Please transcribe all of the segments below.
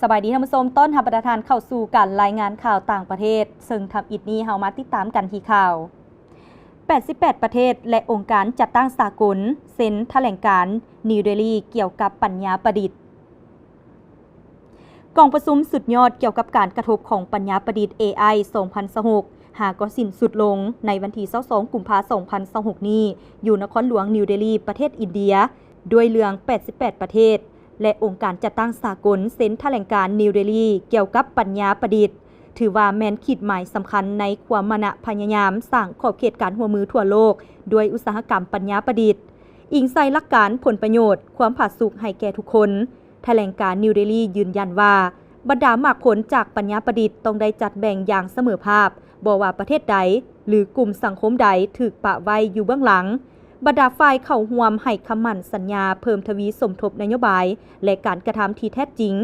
ສະບາຍດີທ່ານຜູ້ຊົມ, ຕ້ອນຮັບບັນດາທ່ານເຂົ້າສູ່ການລາຍງານຂ່າວຕ່າງປະເທດ, ເຊິ່ງທຳອິດນີ້ເຮົາມາຕິດຕາມກັນທີ່ຂ່າວ ແປດສິບແປດປະເທດ ແລະ ອົງການຈັດຕັ້ງສາກົນເຊັນຖະແຫຼງການ New Delhi ກ່ຽວກັບປັນຍາປະດິດ. ກອງປະຊຸມສຸດຍອດກ່ຽວກັບການກະທົບຂອງປັນຍາປະດິດ ເອໄອ ສອງພັນຊາວຫົກ ຫາກໍສິ້ນສຸດລົງໃນວັນທີຊາວສອງ ກຸມພາ ສອງພັນຊາວຫົກນີ້ ຢູ່ນະຄອນຫຼວງນິວເດລີ ປະເທດອິນເດຍ ດ້ວຍເລື່ອງ ແປດສິບແປດປະເທດ ແລະ ອົງການຈັດຕັ້ງສາກົນເຊັນຖະແຫຼງການນິວເດລີກ່ຽວກັບປັນຍາປະດິດ, ຖືວ່າແມ່ນຂີດໝາຍສຳຄັນໃນຄວາມມານະພະຍາຍາມສ້າງຂອບເຂດການຮ່ວມມືທົ່ວໂລກດ້ວຍອຸດສາຫະກຳປັນຍາປະດິດ. ອີງໃສ່ຫຼັກການຜົນປະໂຫຍດ, ຄວາມຜາສຸກໃຫ້ແກ່ທຸກຄົນ, ຖະແຫຼງການນິວເດລີຢືນຢັນວ່າ ບັນດາໝາກຜົນຈາກປັນຍາປະດິດຕ້ອງໄດ້ຈັດແບ່ງຢ່າງສະເໝີພາບ, ບໍ່ວ່າປະເທດໃດ ຫຼື ກຸ່ມສັງຄົມໃດຖືກປະໄວ້ຢູ່ເບື້ອງຫຼັງ. ບັນດາຝ່າຍເຂົ້າຮ່ວມໃຫ້ຄຳໝັ້ນສັນຍາເພີ່ມທະວີສົມທົບນະໂຍບາຍ ແລະ ການກະທຳທີ່ແທ້ຈິງ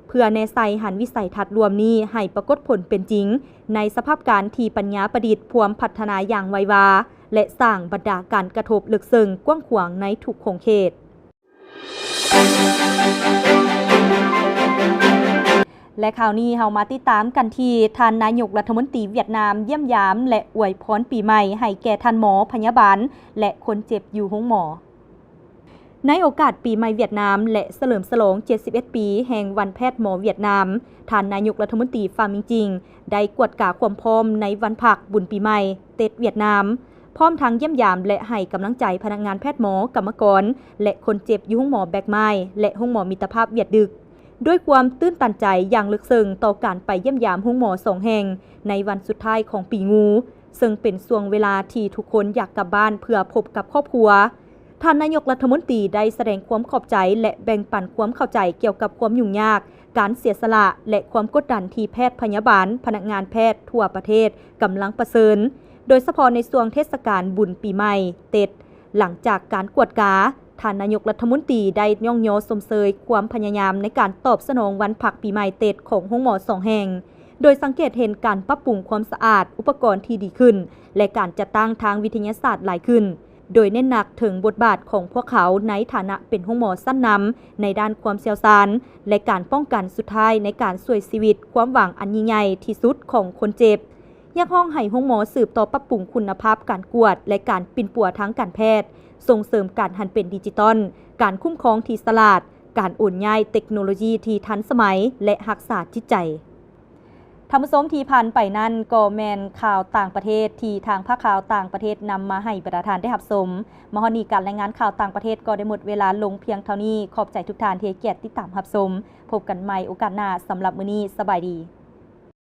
ເພື່ອແນໃສ່ຫັນວິໄສທັດລວມນີ້ໃຫ້ປາກົດຜົນເປັນຈິງ ໃນສະພາບການທີ່ປັນຍາປະດິດພວມພັດທະນາຢ່າງໄວວາ ແລະ ສ້າງບັນດາການກະທົບເລິກເຊິ່ງກວ້າງຂວາງໃນທຸກຂົງເຂດ. ແລະ ຂ່າວນີ້ເຮົາມາຕິດຕາມກັນທີ່ ທ່ານນາຍົກລັດຖະມົນຕີຫວຽດນາມຢ້ຽມຢາມ ແລະ ອວຍພອນປີໃໝ່ໃຫ້ແກ່ທ່ານໝໍ, ພະຍາບານ ແລະ ຄົນເຈັບຢູ່ໂຮງໝໍ. ໃນໂອກາດປີໃໝ່ຫວຽດນາມ ແລະ ສະເຫຼີມສະຫຼອງເຈັດສິບເອັດປີແຫ່ງວັນແພດໝໍຫວຽດນາມ, ທ່ານນາຍົກລັດຖະມົນຕີ ຟາມິງຈິງ ໄດ້ກວດກາຄວາມພ້ອມໃນວັນພັກ, ບຸນປີໃໝ່, ເຕັດຫວຽດນາມ, ພ້ອມທັງຢ້ຽມຢາມ ແລະ ໃຫ້ກຳລັງໃຈພະນັກງານແພດໝໍ, ກຳມະກອນ ແລະ ຄົນເຈັບຢູ່ໂຮງໝໍແບັກມາຍ ແລະ ໂຮງໝໍມິດຕະພາບຫວຽດດຶກ. ດ້ວຍຄວາມຕື່ນຕັນໃຈຢ່າງເລິກເຊິ່ງຕໍ່ການໄປຢ້ຽມຢາມໂຮງໝໍສອງແຫ່ງໃນວັນສຸດທ້າຍຂອງປີງູ, ເຊິ່ງເປັນຊ່ວງເວລາທີ່ທຸກຄົນຢາກກັບບ້ານເພື່ອພົບກັບຄອບຄົວ. ທ່ານນາຍົກລັດຖະມົນຕີໄດ້ສະແດງຄວາມຂອບໃຈ ແລະ ແບ່ງປັນຄວາມເຂົ້າໃຈກ່ຽວກັບຄວາມຫຍຸ້ງຍາກ, ການເສຍສະຫຼະ ແລະ ຄວາມກົດດັນທີ່ແພດພະຍາບານ, ພະນັກງານແພດທົ່ວປະເທດກຳລັງປະເຊີນ, ໂດຍສະເພາະໃນຊ່ວງເທດສະການບຸນປີໃໝ່, ເຕັດ. ຫຼັງຈາກການກວດກາ, ທ່ານນາຍົກລັດຖະມົນຕີໄດ້ຍ້ອງຍໍຊົມເຊີຍຄວາມພະຍາຍາມໃນການຕອບສະໜອງວັນພັກປີໃໝ່ເຕັດຂອງໂຮງໝໍສອງແຫ່ງ, ໂດຍສັງເກດເຫັນການປັບປຸງຄວາມສະອາດ, ອຸປະກອນທີ່ດີຂຶ້ນ ແລະ ການຈັດຕັ້ງທາງວິທະຍາສາດຫຼາຍຂຶ້ນ, ໂດຍເນັ້ນໜັກເຖິງບົດບາດຂອງພວກເຂົາໃນຖານະເປັນໂຮງໝໍຊັ້ນນຳໃນດ້ານຄວາມຊ່ຽວຊານ ແລະ ການປ້ອງກັນສຸດທ້າຍໃນການຊ່ວຍຊີວິດ, ຄວາມຫວັງອັນຍິ່ງໃຫຍ່ທີ່ສຸດຂອງຄົນເຈັບ. ຮຽກຮ້ອງໃຫ້ໂຮງໝໍສືບຕໍ່ປັບປຸງຄຸນນະພາບການກວດ ແລະ ການປິ່ນປົວທາງການແພດ, ສົ່ງເສີມການຫັນເປັນດິຈິຕອນ, ການຄຸ້ມຄອງທີ່ສະຫຼາດ, ການໂອນຍ້າຍເຕັກໂນໂລຢີທີ່ທັນສະໄໝ ແລະ ຮັກສາຈິດໃຈ. ທ່ານຜູ້ຊົມທີ່ຜ່ານໄປນັ້ນກໍແມ່ນຂ່າວຕ່າງປະເທດທີ່ທາງພາກຂ່າວຕ່າງປະເທດນຳມາໃຫ້ບັນດາທ່ານໄດ້ຮັບຊົມ. ມາຮອດນີ້ການລາຍງານຂ່າວຕ່າງປະເທດກໍໄດ້ໝົດເວລາລົງພຽງເທົ່ານີ້. ຂອບໃຈທຸກທ່ານທີ່ໃຫ້ກຽດຕິດຕາມຮັບຊົມ. ພົບກັນໃໝ່ໂອກາດໜ້າ. ສຳລັບມື້ນີ້, ສະບາຍດີ.